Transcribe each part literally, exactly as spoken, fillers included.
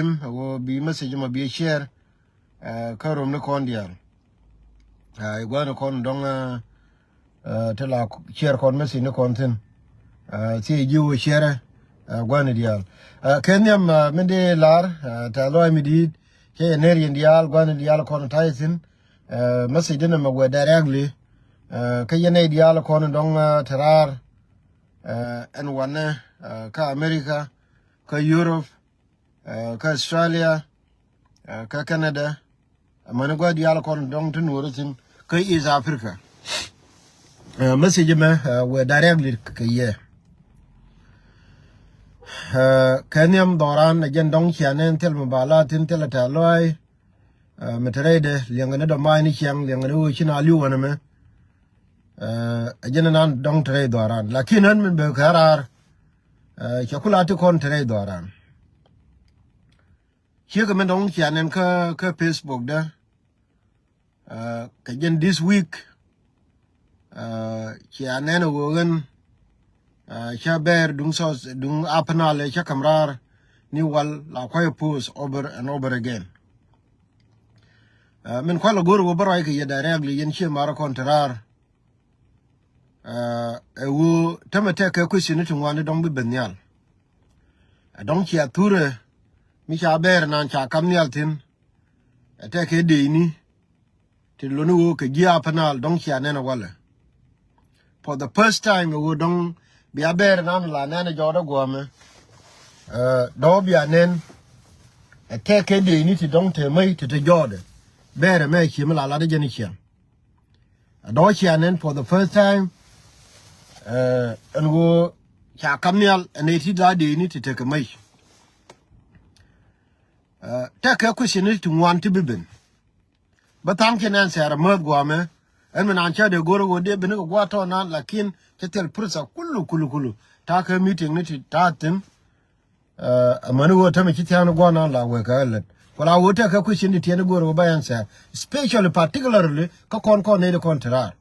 Ɛ ɣöö bi message mɔ bi share, ɛ, kä rom ni kɔn diaal. Ɛ, gua̱n ni kɔn dɔ̱ŋ, ɛ, ɛ, ti la share kɔn message ni kɔn thi̱n. Ɛ, thiec ji̱ ɣöö share, ɛ, gua̱n ni diaal. Ɛ, kɛ nhiam, ɛ, min dee lar, ɛ, tɛ̈th lɔaac mi di̱i̱t, cä yɛ ner yɛn diaal, gua̱n ni diaal kɔn ta̱yɛ thi̱n. Ɛ, message ni mɛ wee directly. Ɛ, kä yɛn nɛy diaal kɔn dɔ̱ŋ, ɛ, te raar, ɛ, ɛn wanɛ, ɛ, kä America, kä Europe, ɛ, kä Australia, ɛ, kä Canada, amäni gua̱th diaal kɔn dɔ̱ŋ ti nuɔɔri thi̱n kä East Africa. Ɛ, message mɛ, ɛ, wee directly kɛ yɛ. Ɛ, kɛ nhiam dhɔran ɛ jɛn dɔ̱ŋ cia nɛn thil mi ba la thi̱n thil ɛ tɛ̈th lɔaac. Ɛ, mi te rɛydɛ liɛŋkɛ ni dɔ̱ma̱a̱c ni ciaŋ liɛŋkɛ ni ɣöö ci na li̱w ɣän ɛmɛ. Ɛ, ɛ jɛn ɛnan dɔ̱ŋ te rɛy dhɔran. Lakin ɣän min bek kɛ raar, ɛ, cɛ ku la ti kɔn te rɛy dhɔran. Ciekɛ min dɔ̱ŋ cia nɛn kä, kä Facebook dä. Ɛ, kɛ jɛn this week, ɛ, cia nɛn ɛ ɣöö ɣän, ɛ, cä bɛɛr duŋ South, duŋ Upper Nile cä ka̱m raar ni wal la kuay post over and over again. Ɛ, min kual a go̱r ɣöö bä ruac kɛ yɛ directly yɛn ciɛ marä kɔn te raar. Ɛ, ɛ ɣöö tämɛ tɛk kɛ question ti ŋuan ti dɔ̱ŋ bi ben nhial. Ɛ dɔ̱ŋ cia thurɛ mi ca bɛɛr nan ca ka̱m nhial thi̱n. Ɛ tɛk kɛ dee ni ti loni ɣöö kɛ ji̱ Upper Nile dɔ̱ŋ cia nɛn ɛ walɛ. For the first time ɛ ɣöö dɔ̱ŋ bia bɛɛr nan la nɛn ɛ jɔɔdɛ guɔ̱mɛ. Ɛ, dɔ̱ŋ bia nɛn. Ɛ tɛk kɛ dee ni ti dɔ̱ŋ te mäc ti te jɔɔdɛ. Bɛɛr ɛmɛ cie mi la lat ɛ jɛn ɛ ciaŋ. Ɛ dɔ̱ŋ cia nɛn for the first time. Ɛ, ɛn ɣöö ca ka̱m nhial ɛn ɛ ti la dee ni ti tekɛ mäc. Ɛ, tɛk kɛ question ti ŋuan ti bi ben. Bä tha̱a̱ŋ cɛ nɛn sɛɛr amäth gua̱a̱mɛ. Ɛn mi naan cä dee go̱r ɣöö dee ben kɛ gua̱a̱t tɔ̱ naan, lakin cɛ thil pursa kulu, kulu, kulu. Ta̱a̱ kɛ meeting ni ti ta̱a̱ thi̱n. Ɛ, amäni ɣöö tämɛ ci thia̱a̱ŋ ni gua̱a̱t naan la wek kɛ ɣä lät. Ku la ɣöö tɛk kɛ question ti tiɛɛn ni go̱r ɣöö bä answer. Especially, particularly, kä kɔn kɔn nɛy ti kɔn te raar.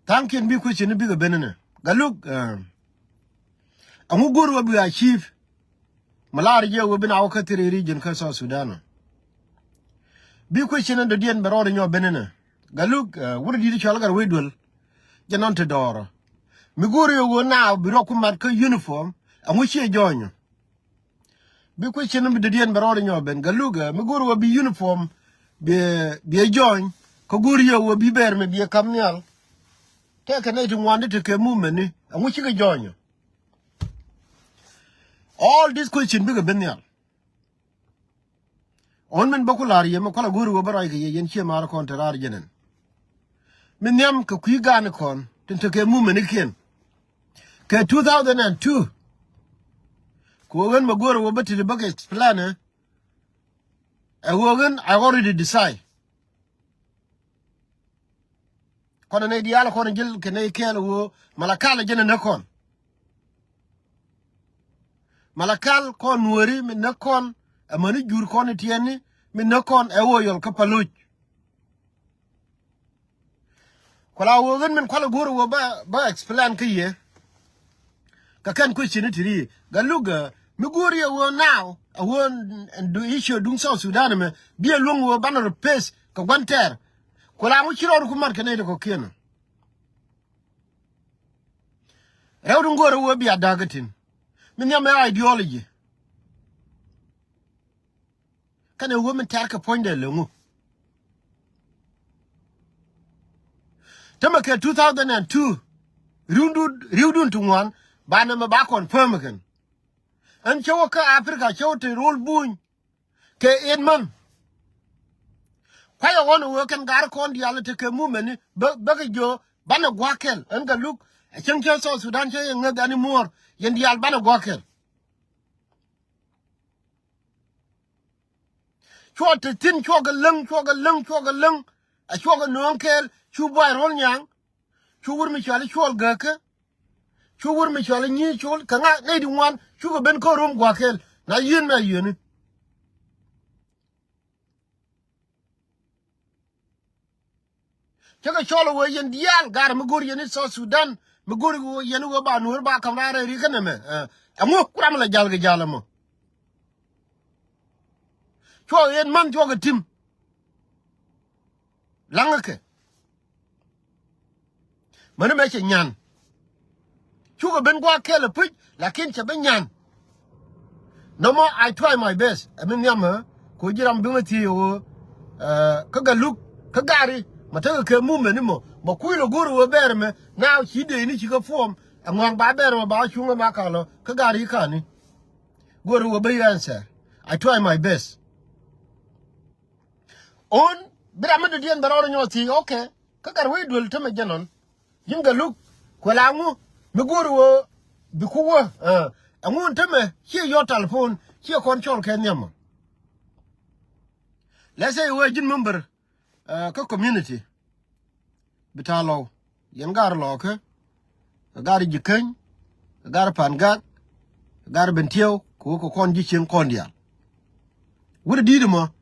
Tha̱a̱ŋkiɛn bi question ni bikɛ ben inɛ. Galuk, ɛ, ɛŋu go̱r ɣöö bi achieve? Mi lar jɛ ɣöö bi na wä kä three region kä South Sudan ɔ. Bi question ni dɔ̱diɛn bɛ rɔɔd inyɔ ben inɛ. Galuk, ɛ, wur di̱t cɔal Gatwec Duel. Jɛ nɔn te dɔɔrɔ. Mi go̱r ɣöö na bi rɔ ku mat kä uniform, ɛŋu ciɛ jɔɔnyɔ? Bi question ni dɔ̱diɛn bɛ rɔɔd inyɔ ben. Galuk, ɛ, mi go̱r ɣöö bi uniform, bi, bi jɔɔny, kä go̱r ɣöö bi bɛɛr mi bi ka̱m nhial. Tɛk kɛ nɛy ti ŋuan ti te kɛ movement ni, ɛŋu cikɛ jɔɔnyɔ? All this question bikɛ ben nhial. Ɣän min bä ku la̱r yɛ mi kualɛ go̱o̱ri wä bä ruac kɛ yɛ yɛn ciɛ ma̱a̱r kɔn te raar jɛn ɛn. Mi nhiam kɛ kui̱ ga̱a̱n kɔn tin tekɛ movement ikiɛn. Kɛ two thousand and two. Ku ɣän mɛ go̱o̱ri wä bä titi bä kɛ plan ɛ. Ɛ ɣöö ɣän I already decide. Kɔn nɛy diaal kɔn ji̱l kɛ nɛy kɛɛl ɣöö Malakal jɛn ɛ näk kɔn. Malakal kɔn Nuääri mi näk kɔn, amäni jur kɔn i̱ tiɛɛni mi näk kɔn ɛ ɣöö yɔl kä Paloc. Ku la ɣöö ɣän min kualɛ go̱o̱r ɣöö bä, bä explain kä yɛ. Kɛ kɛn question ti ri Galuk, ɛ, mi go̱o̱r yɛ ɣöö now, ɛ ɣöö du issue duŋ South Sudan mɛ, bi ɛ luäŋ ɣöö banɛ rɔ pace kɛ gua̱n tɛɛr. Ku la ŋu ci rɔɔd ku mat kɛ nɛy ti kɔ̱kiɛn. Rɛw duŋ go̱o̱r ɣöö bia da̱k ɛ tin. Mi nhiam ɛ ideology. Kɛnɛ wä min tɛ̈r kɛ puɔ̱nydɛ leŋu. Tämɛ kɛ two thousand and two, ri̱wdun, ri̱wdun ti ŋuan, banɛ mɛ ba confirm kɛn. Ɛn cä wä kä Africa, cä wä te ro̱l buny kɛ eight month. Kuayɛ ɣɔn ɛ wee kɛn gar kɔn diaal te kɛ movement ni, bä, bäkɛ jiö banɛ gua̱a̱k kɛl. Ɛn Galuk, ɛ cäŋ cä South Sudan cä yɛ ŋäth ɛn imuɔ̱ɔ̱r, yɛn diaal banɛ gua̱a̱k kɛl. Cuɔ te thi̱n, cuɔ kɛ läŋ, cuɔ kɛ läŋ, cuɔ kɛ läŋ. A cuɔ kɛ nööŋ kɛɛl, cu buay ro̱l nyaŋ. Cu wur mi cɔal i̱ Cuɔl Gäkä. Cu wur mi cɔal i̱ Nyi̱i̱ Col. Kɛ ŋa nɛy ti ŋuan, cukɛ ben kä rom gua̱a̱k kɛɛl. Na yieen mɛ a yieen i̱. Cä kɛ cɔl ɛ wee yɛn diaal gar mi go̱r yɛn i̱ South Sudan, mi go̱r yɛn i̱ wee ba Nuɔ̱ɔ̱r ba ka̱m raar ɛ ri kä nɛmɛ. Ɛ, ɛŋu ku ram la jal kɛ jal ɛmɔ. Cuɔ yen man cuɔ kɛ tim. Laŋ kɛ. Mäni mɛ cɛ nyan. Cukɛ ben gua̱a̱k kɛl ɛ puc, lakin cɛ ben nyan. Nɔmɔ, I try my best. Ɛ mi nhiam ɛ, ko ji̱ ram bi ŋä thiee ɣöö, eh, kä Galuk, kä Gari, ma tekɛ kɛ movement ni mɔ, ma kui̱ lɔ go̱o̱r ɣöö bɛɛr mɛ, now ci dee ni ci kä form, ɛ ŋɔaŋ ba bɛɛr mɛ ba cuŋ ɛ ma ka lɔ, kä Gari kani. Go̱o̱r ɣöö bä yɛn sɛ. I try my best. Ɣän bi ram mi dɔ̱diɛn bɛ rɔɔd nyɔɔth thiec, okay. Kä Gatwec Duel tämɛ jɛn ɣän. Ji̱n Galuk, kuɛ la ŋu mi go̱o̱ri ɣöö bi ku wä, eh, ɛŋu tämɛ ciɛ yɔt telephone, ciɛ kɔn cɔl kɛ nhiamä. Let's say ɣöö ji̱n member, eh, kä community. Bi ta̱a̱ lɔw. Yɛn Gar Lɔɔkä, kɛ Gar Ji̱käny, kɛ Gar Pangak, kɛ Gar Bentiɛw, kɛ ɣöö kɛ kɔn ji̱ cieŋ kɔn diaal. Wut di̱i̱t ɛmɔ,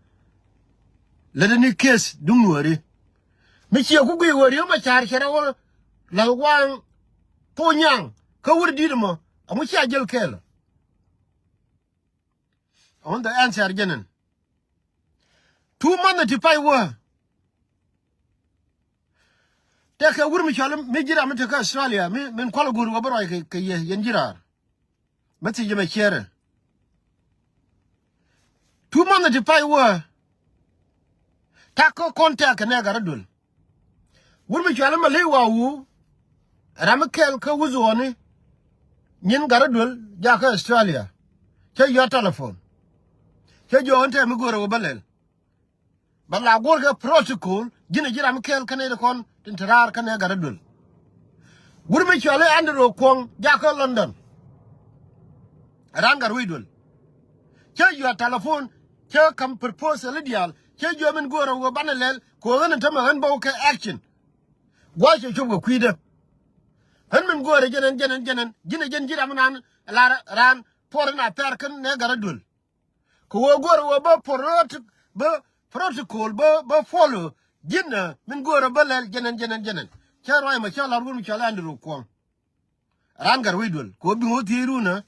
lätdɛ ni case duŋ Nuääri. Mi ciɛ ku guic ɣöö Riek Machar cɛ rɛw ɣöö la̱th waŋ thok nyaŋ, kä wut di̱i̱t ɛmɔ, ɛŋu cia jäl kɛɛl ɔ? Ɣän the answer jɛn ɛn. Two month ti pay wä. Tɛkɛ wur mi cɔl mi ji̱ ram mi tekä Australia, mi, min kual go̱o̱r wä bä ruac kɛ, kɛ yɛ, yɛn ji̱ raar. Message mɛ share. Two month ti pay wä. Ta̱k kä contact kɛ nɛ Gatwec Duel. Wur mi cuali Malay wa wu. Ram mi kɛl kä wuth ɣɔni. Nyin Gatwec Duel jakä Australia. Cä yɔt telephone. Cä jiök ɛn tɛm mi go̱o̱rɛ wä bä lɛl. Bä la go̱o̱r kɛ protocol, ji̱n ɛ ji̱ ram mi kɛl kä nɛy ti kɔn tin te raar kä nɛ Gatwec Duel. Wur mi cuali Andrew Kuɔŋ jakä London. Ran Gatwec Duel. Cä yɔt telephone, cä ka̱m proposal i̱ diaal, cä jiök min go̱o̱rɛ wä banɛ lɛl, kɛ ɣöö ɣän ɛn tämɛ ɣän bä wä kɛ action. Gua̱c cɛ cop kɛ kui̱dä. Ɣän min go̱o̱rɛ jɛn ɛn, jɛn ɛn, jɛn ɛn, ji̱n ɛ jɛn ji̱ ram nan, la raan puɔr in a thɛɛr kɛn nɛ Gatwec Duel. Kɛ ɣöö go̱o̱rɛ wä bä prot-, bä protocol, bä, bä follow, ji̱n ɛ min go̱o̱rɛ bä lɛl, jɛn ɛn, jɛn ɛn, jɛn ɛn. Cä ruac mɛ cä lar wun mi cɔl Andrew Kuɔŋ. Ran Gatwec Duel. Kɛ ɣöö bi ŋo̱ thiec run ɛ.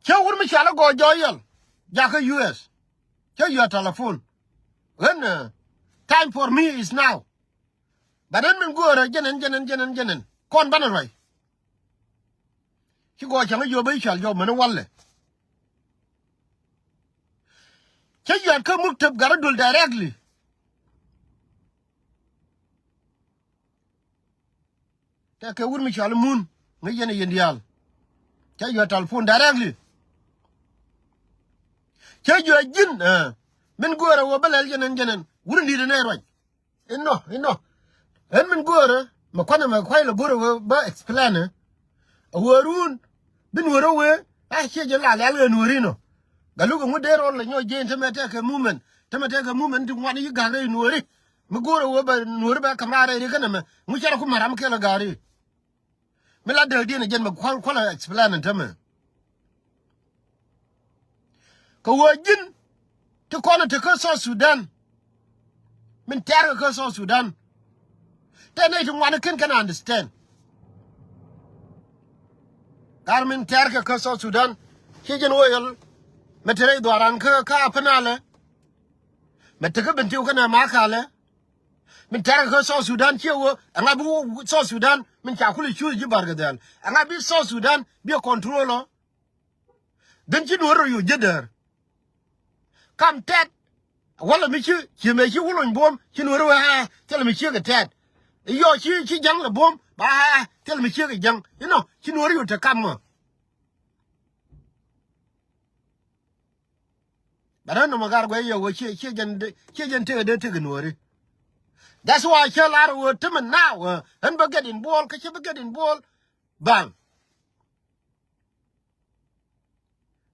Cä wur mi cɔal i̱ Gɔɔk Jɔɔyɛl. Jakä U S. Cä yɔt telephone. Ɣän, eh, time for me is now. But ɣän min go̱o̱rä jɛn ɛn, jɛn ɛn, jɛn ɛn, jɛn ɛn. Kɔn banɛ ruac. Ci Gɔɔk cäŋ i̱ jiök bä i̱ cɔal jɔk mɛn i̱ walɛ. Cä yɔt kä muktab Gatwec Duel directly. Tɛkɛ wur mi cɔal i̱ Mun, ŋäc yɛn ɛ yɛn diaal. Cä yɔt telephone directly. Cä jiök ji̱n, eh, min go̱o̱rä wä bä lɛl jɛn ɛn, jɛn ɛn. Wur in di̱t ɛn ɛ ruac. Inɔ, inɔ. Ɣän min go̱o̱rä, mɛ kuanɛ mɛ kuay lɛ go̱o̱rä wä bä explain ɛ. A wä run, bi Nuäär ɛ wee, a ciɛ jɛ la lɛl ɣä Nuäär inɔ. Galuk ɛŋu dee rɔl lɛ nyɔk jɛn tämɛ tɛkɛ movement, tämɛ tɛkɛ movement ti ŋuan i̱ gak rɛy Nuääri. Mi go̱o̱rä wä bä Nuääri bɛ ka̱m raar rɛy ri känɛ mɛ, ŋu cɛ rɔ ku ma̱ram kɛl ɛ gak ri. Mi la dääkdiɛn ɛ jɛn mɛ kual, kual ɛ explain ɛn tämɛ. Kɛ ɣöö ji̱n ti kɔn ɛ te kä South Sudan. Min tɛ̈rkɛ kä South Sudan. Tɛ nɛy ti ŋuan ɛ ken kɛn understand. Gat min tɛ̈rkɛ kä South Sudan. Ciɛ jɛn ɣöö yɛl mɛ te rɛy dhuaaran kä, kä Upper Nile. Mɛ te kä Bentiu kɛnɛ Makalɛ. Min tɛ̈rkɛ kä South Sudan ciɛ ɣöö ɛŋa bi wä South Sudan min ca kulɛ cuuth ji̱ Barkadhɛl. Ɛŋa bi South Sudan bi ɛ control ɔ. Dhän ci Nuäär rɔ yoc ji̱ däär. Kam tɛt. Walɛ mi ci, ci mɛ ci wä lony buɔ̱m, ci Nuäär wee ɣa̱a̱, thilɛ mi ciek kɛ tɛt. Yɔ ci, ci ja̱ŋ lɛ buɔ̱m, ba ɣa̱a̱, thilɛ mi ciek kɛ ja̱ŋ. Inɔ, ci Nuäär yoc te kam mɔ. Bɛ rän nɔmɔ gar guɛc yɛ wee ciɛ, ciɛ jɛn de, ciɛ jɛn tekɛ de tekɛ Nuääri. That's why cä lar wee tämɛ now, eh, ɣän bä get involved, kä cä bä get involved. Baŋ.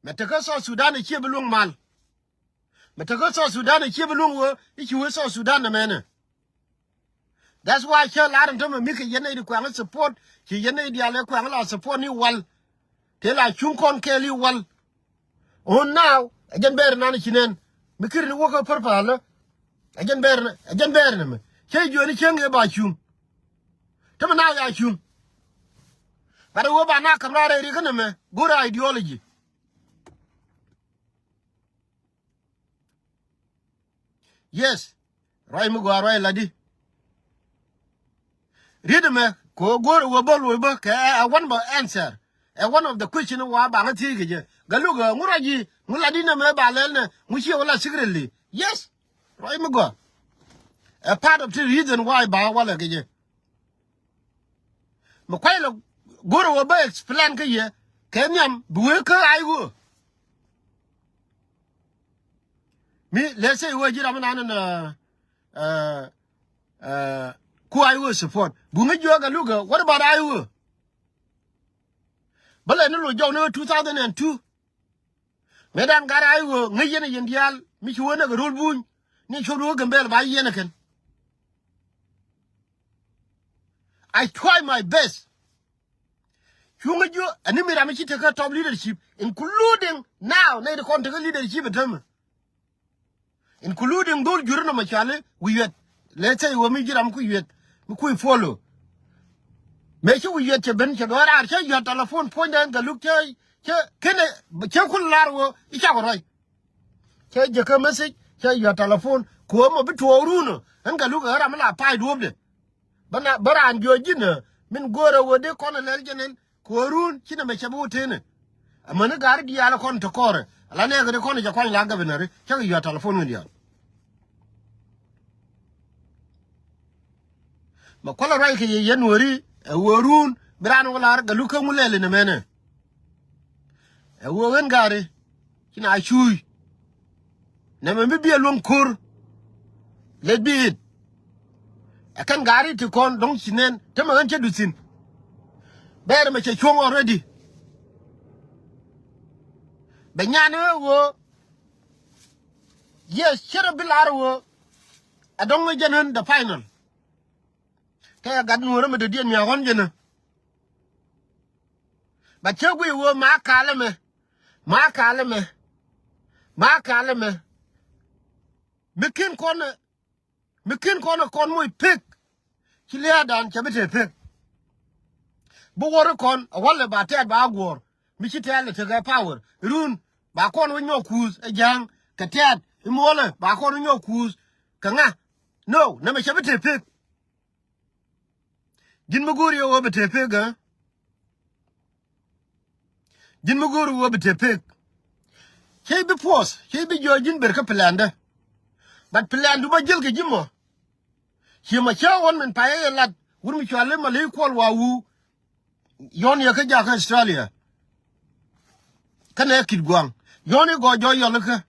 Mɛ tekä South Sudan ɛ ciɛ bi luäŋ mal. Mɛ tekä South Sudan ɛ ciɛ bi luäŋ wee i̱ ci wee South Sudan nɛmɛnɛ. That's why cä lar ɛn tämɛ mi kɛ yɛn nɛy di kuɛŋ support, ci yɛn nɛy diaal ɛ kuɛŋ la support ni wal. Tëë la cuŋ kɔn kɛɛl i̱ wal. Ɣän now ɛ jɛn bɛɛr nan ci nɛn mi kiri ni wä kä pärpalä. Ɛ jɛn bɛɛr nɛ, ɛ jɛn bɛɛr nɛ mɛ cä jiöni cäŋ ëë ba cuŋ. Tämɛ now ya cuŋ. But wee ba na käm raar ɛ ri kä nɛmɛ go̱o̱rɛ ideology. Yes. Ruac mi gɔaa ruac latdi. Riet ɛmɛ kɛ ɣöö go̱o̱rɛ wee bä loc bä kɛ ɛ one bä answer. Ɛ one of the question wa baŋä thiec kɛ jɛ. Galuk ɛ ŋu ruac ji̱ ŋu latdi nɛmɛ ba lɛl nɛ ŋu ciɛ wä la secretly. Yes. Ruac mi gɔaa. Ɛ part of the reason why ba walɛ kɛ jɛ. Mi kuay lɛ go̱rɛ wä bä explain kä yɛ kɛ nhiam bi wee kä ay ɣöö. Mi let's say wee ji̱ ram nan nɛ ku ay ɣöö support. Bi ŋäc jiɔk Galuk ɛ what about ay ɣöö? Bä lɛ ni loc jɔk ni two thousand and two. Mëë dan gat ay ɣöö ŋäc yɛn ɛ yɛn diaal mi ci wä näk ɛ ro̱l buny ni cuɔp wä Gambɛl ba yɛn ɛ kɛn. I try my best. Cuŋä jiö ɛn ni mi ram mi ci tekä top leadership including now nɛy ti kɔn tekä leadership ɛ tämɛ. Including dhol juri nɔmɔ cɔali wi̱i̱ yuɛt. Let's say wä mi ji̱ ram mi kui̱ yuɛt mi kui̱ follow. Mëë ci wi̱i̱ yuɛt cɛ ben cɛ duɔ̱ɔ̱r raar cä yuɔ̱t telephone puɔ̱nydɛ ɛn Galuk cä cä kenɛ cä kul lar wä i̱ cakɔ ruac. Cä jekä message cä yuɔ̱t telephone kɛ wä mɔ bi tuɔɔk run ɔ ɛn Galuk ɛ ram mi la pay duɔ̱ɔ̱pdɛ. Bä na bä raan jiɔc ji̱n ɛ min go̱o̱rɛ wä dee kɔn ɛ lɛl jɛn ɛn kɛ wä run ci nɛmɛ cɛ bi wä tënɛ. Amäni gaari diaal ɛ kɔn te kɔrɛ ala nɛɛkɛ di kɔn ɛ jɛ kuany la gabinɛri cä kɛ yuɔ̱t telephone ŋi̱n diaal. Mɛ kuäl ɛ ruac kɛ yɛ yɛn wä ri ɛ wä run bi raan wä lar Galuk kä ŋu lɛl inɛ mɛnɛ. Ɛ wä ɣän gaari ci na cuuc. Nɛmɛ mi biɛ luäŋ ko̱r. Let be it. Ɛ kɛn gaari ti kɔn dɔ̱ŋ ci nɛn te mɛ ɣän cä du thi̱n. Bɛɛr mɛ cɛ cuɔ̱ŋ already. Bɛ nyan ɛ ɣöö yes cärɛ bi lar ɣöö ɛ dɔ̱ŋ ɛ jɛn ɣän the final. Kɛ ɛ gat nuɔ̱ɔ̱rä mɛ dɔ̱diɛn mia̱a̱ ɣɔ̱n jɛn ɛ. Ba cä guiy ɣöö ma kalä mɛ ma kalä mɛ ma kalä mɛ. Mi kin kɔn mi kin kɔn kɔn moc pek. Ci lia̱a̱dan cɛ bi te pek. Bi wor kɔn a walɛ ba tɛɛt ba guɔ̱ɔ̱r mi ci tɛɛt lɛ tekɛ power run ba kɔn wä nyɔk kuuth ɛ ja̱a̱ŋ kɛ tɛɛt imuɔlɛ ba kɔn wä nyɔk kuuth kɛ ŋa. No nɛmɛ cɛ bi te pek. Ji̱n mi go̱o̱r yɛ wä bi te pek ɛ. Ji̱n mi go̱o̱r wä bi te pek. Cɛ bi puɔth cɛ bi jɔɔc ji̱n ber kä plɛndä. But plɛndu bä jäl kɛ ji̱ mɔ. Ciɛ mɔ cä ɣɔn min payä yɛ lat wur mi cuali mɔ ley kuɔl wa wu. Yɔn yɛ kä jakä Australia. Kä nɛ kit guaŋ yɔn i̱ gɔɔ jɔɔc yɔl ikä.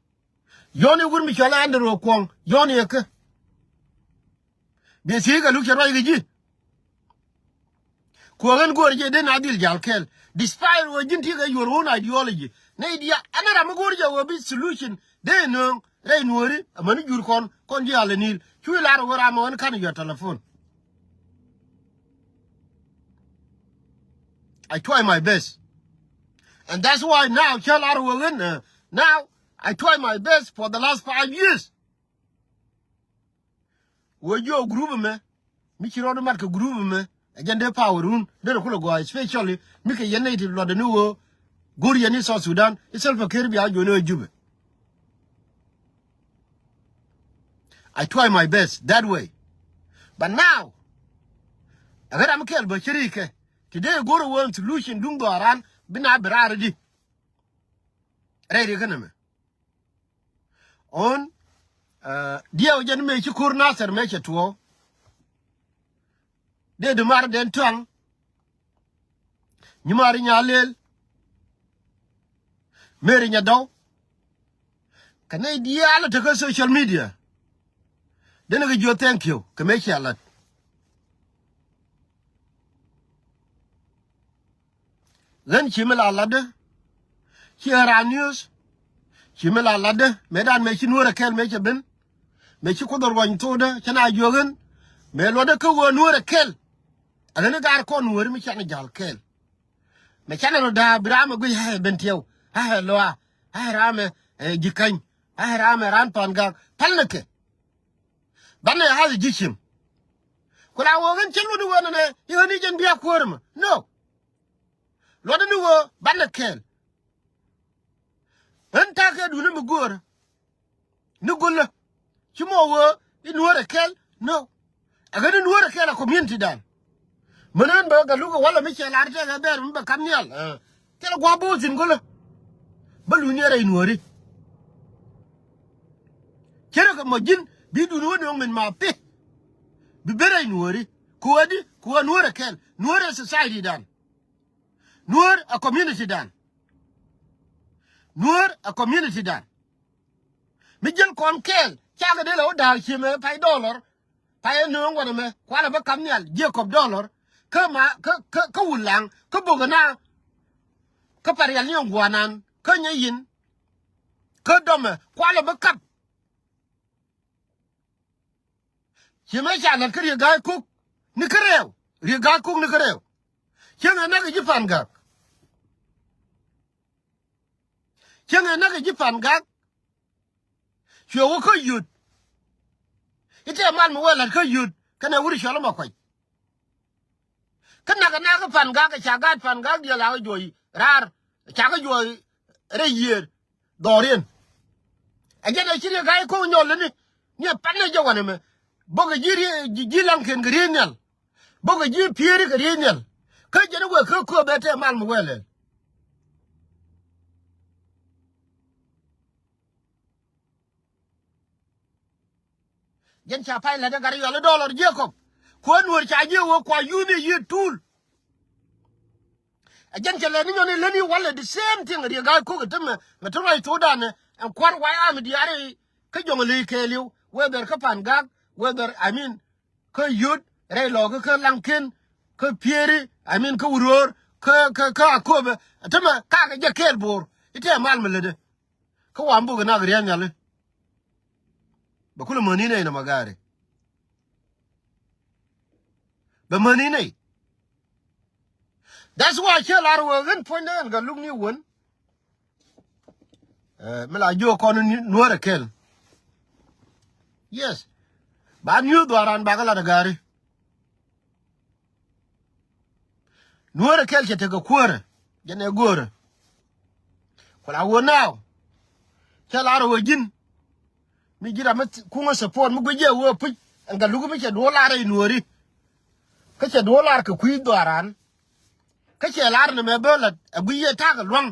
Yɔn i̱ wur mi cuali Andrew Kuɔŋ yɔn yɛ kä. Bi thiec kɛ luk cɛ ruac kɛ ji̱. Kuɔk ɛn go̱o̱r jɛ dee na dhil jal kɛl. Despite wä ji̱n ti kɛ your own ideology. Nɛy diaal ɛn ram mi go̱o̱r jɛ wä bi solution dee nööŋ rɛy nuɔ̱ɔ̱ri amäni jur kɔn kɔn ji̱ alɛ nil cu i̱ lar wä ram ɣän ka̱n your telephone. I try my best. And that's why now cä lar wä ɣän now I try my best for the last five years. Wee jiɔ group ɛmɛ mi ci rɔɔd mat kɛ group ɛmɛ. Ɛ jɛn dee power run derɛ kulɛ gɔaa especially mi kɛ yɛn nɛy ti luɔtdɛ ni wee go̱r yɛn ni South Sudan i̱ Salva Kiir bia juɔni wee Jubɛ. I try my best that way. But now ɛ ɣän ram kɛl bä ci ri̱i̱kɛ ti dee go̱r ɛ wee solution duŋ dhɔaran bi na bi raar di. Rɛy ri̱i̱kɛ nɛmɛ. Ɣän diɛw jɛn mëë ci ko̱r Nathir mëë cɛ tuɔɔk. Dee di mar den tuaŋ. Nyi mar inya lel. Mëë ri nya dɔw. Kɛ nɛy diaal tekä social media. Denɛ kɛ jiɔ thank you kɛ mëë cia lat. Ɣän ci mi la latdä. Ci ɣän raal news. Ci mi la latdä mëë dan mëë ci nuɔ̱ɔ̱rɛ kɛl mëë cɛ ben. Mëë ci kuoth ruɔny thokdä cä na jiök ɣän. Mëë luɔtdä kä ɣöö nuɔ̱ɔ̱rɛ kɛl. Ɛ ɣän i̱ gaar kɔn nuɔ̱ɔ̱ri mi canɛ ja̱l kɛl. Mëë canɛ rɔ da̱a̱ bi raamɛ guic ɣa̱ ɛ ben tiɛw ɣa̱ ɛ lɔaa ɣa̱ ɛ raamɛ ji̱ ka̱ny ɣa̱ ɛ raamɛ raan pan gak pälnɛ kɛ. Banɛ ɣa̱ ɛ ji̱ cim. Ku la ɣöö ɣän cä luɔ̱t i̱ ɣöö nɛnɛ i̱ ɣän i̱ jɛn bia kuäär ɛmɛ no. Luɔtdä ni ɣöö banɛ kɛɛl. Ɣän ta̱a̱ kɛ duundä mi göörä ni go̱lä. Ci mɔ ɣöö i̱ Nuäärɛ kɛl. No. Ɛ ɣän i̱ Nuäärɛ kɛl ɛ community dan. Män ɣän bɛ Gatluak walɛ mi cɛ lar tɛkɛ bɛɛr mi bɛ kam nhial. Thilɛ gua̱a̱ bo̱o̱th thi̱n go̱lä. Bä luny ɛ rɛy Nuääri. Cärɛ kɛ mɔ ji̱n bi duundä wä nööŋ min ma pith. Bi ben rɛy Nuääri. Ku ɣä di ku ɣä Nuäärɛ kɛl. Nuäärɛ society dan. Nuäär ɛ community dan. Nuäär ɛ community dan. Mi jiɛl kɔn kɛɛl cakɛ dee lɛ wä da̱a̱k ciëmɛ pay dollar. Pay ɛ nööŋ wanɛ mɛ kualɛ bä kap nhial Jacob dollar. Kä ma kä kä kä wulaŋ kä bok ɛ na. Kä parial ni ɛ guanan kä nyɛ yin. Kä dɔmɛ kualɛ bä kap. Ci mɛ ca la̱t kä Riek Gai Kok ni kä rɛw. Riek Gai Kok ni kä rɛw. Cieŋ ɛ näk ji̱ Pan Gak. Cieŋ ɛ näk ji̱ Pan Gak. Cuɛ wä kä yut. Itɛ mal mi wä la̱t kä yut kɛnɛ wur cɔl ma kuac. Kä nak nak Pan Gak ca gat Pan Gak diɛl a juɔy raar ca kɛ juɔy rɛy yiëër dhɔriɛn. Ɛ jɛn ɛ ci Riek Gai Kok nyɔl ni ni ɛ pan ni jɛ wanɛ mɛ. Bokɛ ji̱ ji̱ laŋkiɛn kɛ riey nhial. Bokɛ ji̱ pieri kɛ riey nhial. Kä jɛn ɛ wek kä kööbɛ tɛ mal mi wɛlɛl. Jɛn ca pay la̱t ɛ gat yɔl i̱ dollar Jacob. Kuäär Nuäär ca jiɛ wä kua yuth i̱ yiëë tuul. Ɛ jɛn cɛ lɛ ni nyɔn i̱ län i̱ walɛ the same thing Riek Gai Kok i̱ tämɛ mɛ ti ruac thokdan ɛ ɛn kua̱r way army diaar i̱ kä jɔŋ ley kɛɛliw whether kä Pan Gak whether I mean kä yot rɛy lɔɔk kä laŋken kä pieri I mean kä wuröör kä kä kä Aköpɛ tämɛ kakɛ jɛ kɛɛl bo̱o̱r i̱ tɛ mal mi lätdɛ. Kä wa mi bok inak ria̱a̱n nhiali. Bɛ kulɛ mäni nɛy nɔmɔ gaari. Bɛ mäni nɛy. That's why cä lar wee ɣän puɔ̱nydä ɣän Gatluak ni wän. Eh, mi la jiök kɔn ni Nuäärɛ kɛl. Yes. Ba niööth dhuaaran bakɛ lat ɛ gaari. Nuäärɛ kɛl cɛ tekɛ kuäärä jɛn ɛ go̱o̱rä. Ku la wä naaw cɛ lar ɛ wä ji̱n. Mi ji̱ ram mi kuŋä support mi guic jɛ wä puc ɛn Gatluak mi cɛ duɔ̱ɔ̱r lar ɛ Nuääri. Kä cɛ duɔ̱ɔ̱r lar kɛ kui̱ dhuaaran. Kä cɛ lar ni mɛ bä lat ɛ guic yɛ ta̱a̱ kɛ lua̱ŋ.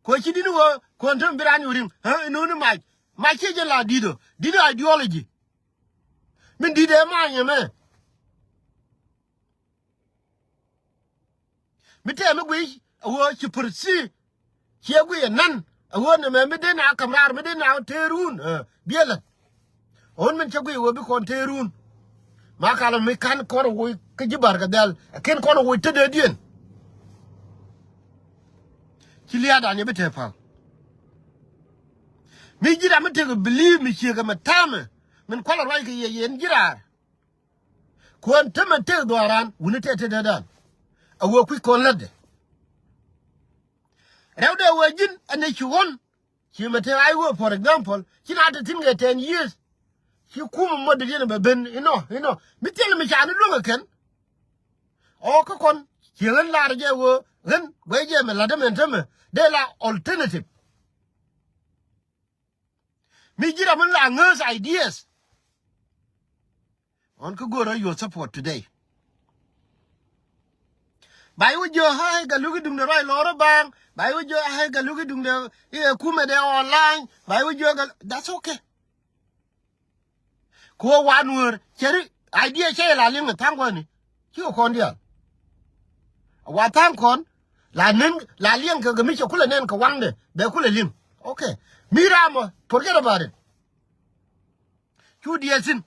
Kɛ ɣöö ci di̱t ni ɣöö kɛ ɣöö ni te mi bi raan nyuur ri̱ŋ ɣä inööni mac. Mac ciɛ jɛ la di̱t ɔ di̱t ideology. Min di̱t ɛ mac ɛmɛ. Mi tɛɛ mi guic ɛ ɣöö ci pär thi ciɛ guic ɛ nan ɛ ɣöö nɛmɛ mi dee na ka̱m raar mi dee na tëërun biɛlɛ. Ɣän min cä guic ɣöö bi kɔn tëërun. Ma kalɛ mi ka̱n kɔn ɛ woc kä ji̱ Bar Gɛ Dhɛl ɛ ken kɔn ɛ woc tetdädiɛn. Ci lia̱a̱dan yɛ bi tëë pa̱l. Mi ji̱ ram mi tekɛ believe mi ciekɛ mɛ ta̱a̱mɛ min kualɛ ruac kɛ yɛ yɛn ji̱ raar. Kuɔn tämɛ tëë dhuaaran wuni tëë tetdädan. A wee kui̱ kɔn lätdɛ. Rɛwdɛ wee ji̱n ɛn ɛ ci ɣɔ̱n. Ci mɛ te ay wee, for example, ci na te thi̱n kɛ ten years. Ci kumɛ mɔt di̱t yɛn bɛ ben inɔ inɔ mi thil mi ca ni luäŋ ɛ kɛn. Ɔ kä kɔn ci ɣän lar jɛ wee ɣän guɛy jɛ mɛ la̱t ɛmɛn tämɛ dee la alternative. Mi ji̱ ram mi la ŋääth ideas. Ɣɔn kä go̱o̱rä your support today. Ba i̱ wä jiök, "Ai, Gatluak i̱ duŋdɛ ruac lɔɔr i̱ ba̱a̱ŋ." Ba i̱ wä jiök, "Ai, Gatluak i̱ duŋdɛ i̱ ɛ kumɛ dɛ online." Ba i̱ wä jiök, "That's okay." Kɛ ɣöö wa Nuäär cɛ ri idea cɛ la liŋ ɛ tha̱a̱ŋ kɔn ni. Ci kɛ kɔn diaal. Wa tha̱a̱ŋ kɔn la nen la liŋ kɛ kɛ mi cɛ kulɛ nɛn kɛ waŋdɛ bɛ kulɛ liŋ. Okay. Mi ramɔ, forget about it. Cu diɛɛl thi̱n.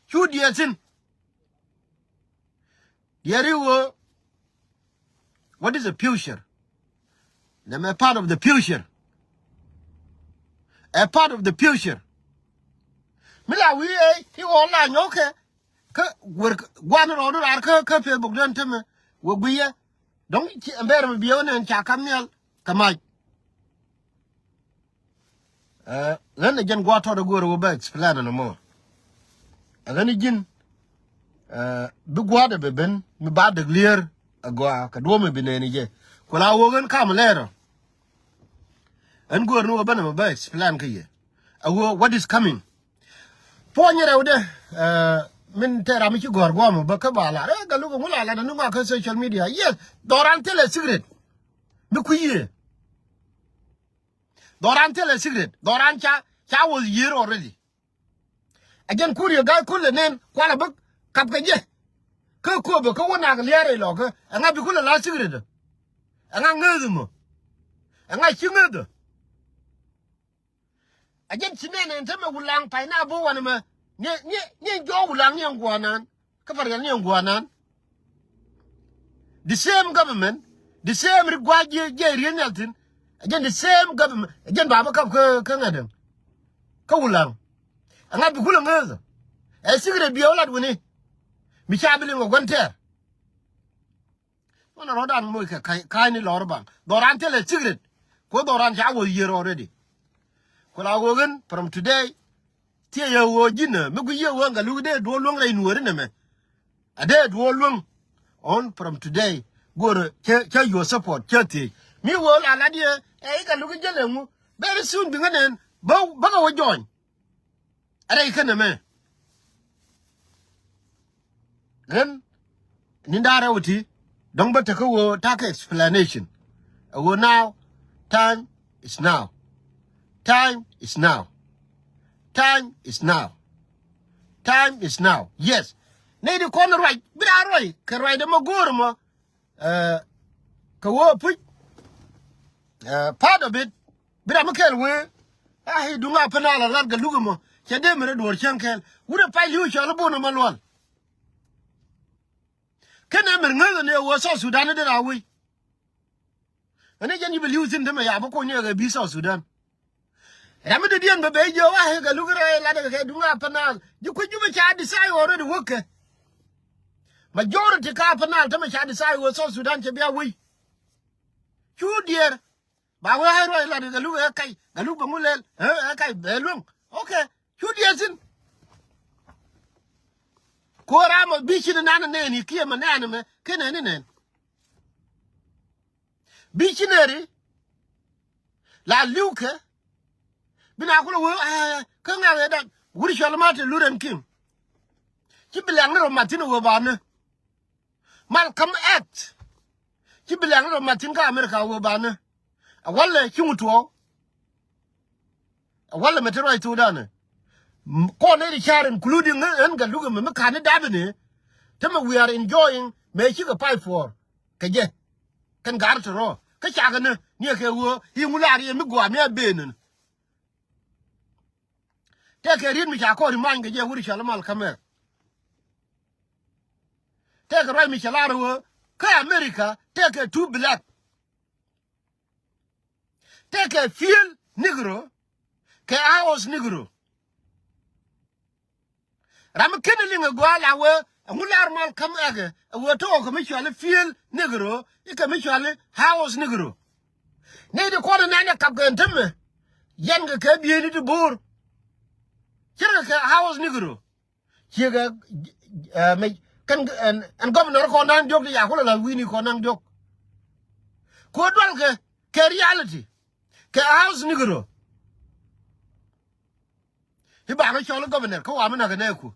Cu diɛɛl thi̱n. Diɛɛri ɣöö, what is the future? Nɛmɛ part of the future. A part of the future. Mi la wi̱i̱ ɛ i̱ ɣɔn la nyɔk kɛ kä wër gua̱n rɔɔdu raar kä kä Facebook den tämɛ wä guiyɛ. Dɔ̱ŋ ci ɛmbɛɛr mi biɛ wä nɛn ca kam nhial kɛ mac. Ɛ ɣän ɛ jɛn gua̱a̱th tɔt ɛ go̱o̱r ɛ wä bä explain ɛn ɛmɔ. Ɛ ɣän ɛ ji̱n Bi gua̱a̱dɛ bɛ ben mi ba däk lier a gɔaa kɛ duɔ̱ɔ̱p mi bi nɛɛni jɛ. Ku la wok ɛn kam lɛɛrɔ. Ɛn guäär ni wä ben ɛmɛ bä explain kä yɛ a wä what is coming. Puɔ̱ny rɛwdɛ. Min tɛ ram mi ci gɔ̱r guɔ̱mɛ bä kä ba lar ɛ Galuk ɛŋu la lat ɛn ni ŋɔak kä social media. Yes, dhɔran thilɛ secret. Mi kui̱ yiëë. Dhɔran thilɛ secret. Dhɔran ca ca was year already. Ɛ jɛn kuriɛ ga̱a̱c kulɛ nɛn kualɛ bä kap kɛ jɛ. Kä köpɛ kä wä nak lia̱a̱r ilɔkä ɛŋa bi kulɛ la secret. Ɛŋa ŋääth mɔ. Ɛŋa ci ŋääth. Ɛ jɛn ci nɛn ɛn tämɛ Wulaŋ pay na bo̱o̱ wanɛ mɛ. Ni ni ni jɔɔk Wulaŋ ni ɛn gua̱a̱nan. Kä Parial ni ɛn gua̱a̱nan. The same government, the same ri gua̱a̱c jiɛ jiɛ riet nhial thi̱n. Ɛ jɛn the same government, ɛ jɛn bapä kap kä kä ŋa̱däŋ. Kä Wulaŋ. Ɛŋa bi kulɛ ŋääth. Ɛ secret biɛ wä lat wini. Mi ca bi liŋ ɛ gua̱n tɛɛr. Ɣän a rɔ̱dan moc kɛ ka̱ny ni lɔr baŋ dhɔran thilɛ secret. Kuɔ dhɔran ca wä yiër already. Ku la wä ɣän from today. Thiɛ yɛ wä ji̱n ɛ mi gui yɛ wä Galuk dee duɔl luäŋ rɛy nuɔ̱ɔ̱ri nɛmɛ. A dee duɔl luäŋ. On from today. Guɔr cä cä your support cä thiec mi wä la lat yɛ. Ɛ i̱ Galuk jälɛ ŋu. Very soon bi ŋä nɛn bä bä kɛ wä jɔny. Ɛ rɛy känɛ mɛ. Ɣän ni da̱rɛ wä ti dɔ̱ŋ bä tekä wä ta̱kɛ explanation. Ɛ wä now. Time is now. Time is now. Time is now. Time is now. Yes. Nɛy di kɔn ruac bi raa ruac kɛ ruacdɛ mɔ go̱o̱r mɔ. Kɛ wä puc. Part of it. Bi ram mi kɛɛl wee. A hi duŋ a pɛn a la lat Galuk ɛmɔ cɛ dee mi rɛ duɔ̱ɔ̱r cäŋ kɛɛl wut ɛ pay li̱w cɔl i̱ bon ɛmɔ luɔl. Kɛn ɛ mɛr ŋäth ɛn ɛ wä South Sudan i̱ dee raa wei. Ɛn ɛ jɛn ji̱ bi li̱w thi̱n te mɛ ya bi kony ni ɛ kɛ bi South Sudan. Ram mi dɔ̱diɛn bɛ bɛ jiɛ wa hi Galuk rɛ lat ɛ kɛ duŋ a pɛn a ji̱ kui̱ Jubɛ ca decide already wäk kɛ. Majority ka pɛn a te mɛ ca decide wä South Sudan cɛ bia wei. Cu diɛɛr. Ba wee a ruac lat Galuk ɛ kac Galuk bɛ ŋu lɛl ɛ kac bɛ luäŋ. Okay. Cu diɛɛr thi̱n. Ku ram ɔ bi ci ni nan nɛɛni kiɛ mɛ nɛɛni mɛ kä nɛɛni nɛɛn. Bi ci nɛɛri la li̱w kɛ. Bi na kulɛ wee ɛ kä ŋa̱k ɛ dan wur cual ma te lurɛn kiŋ. Ci bi lɛŋ ni rɔ mat thi̱n ɛ wee ba ni. Malcolm X. Ci bi lɛŋ rɔ mat thi̱n kä America wee banɛ. A walɛ cuŋ tuɔɔk. A walɛ mɛ te ruac thokdan ɛ. Kɔn nɛy ti car including ɛn Galuk ɛmɛ mi ka̱n ni dap ɛnɛ. Te mɛ we are enjoying mɛ cikɛ fight for kɛ jɛ. Kɛn gar te rɔ kä cakɛ ni ni ɛ kɛ wee i̱ ŋu lar yɛ mi gua̱a̱ mi a ben ɛn. Tëëkɛ riet mi ca kɔɔr imany kɛ jɛ wut i̱ cɔl i̱ Malcolm X. Tëëkɛ ruac mi cɛ lar ɣöö kä America tëëkɛ two black. Tëëkɛ field Negro kɛ house Negro. Ram mi ken liŋ ɛ gɔaa la wee ɛŋu lar Malcolm X ɛ wee tɔɔk kɛ mi cɔal i̱ field Negro i̱ kɛ mi cɔal i̱ house Negro. Nɛy ti kɔn inɛn ɛ kap kɛ ɛn tämɛ. Yɛn kɛ kɛ bieyni ti bo̱o̱r. Ce̱tkɛ kɛ house Negro. Ciekɛ ɛ mec kɛn ɛn governor kɔn naŋ diɔ̱k ti yakulɛ la wi̱i̱ni kɔn naŋ diɔ̱k. Ku dualkɛ kɛ reality kɛ house Negro. I̱ bakɛ cɔl governor kä wa mi nakɛ nɛɛku.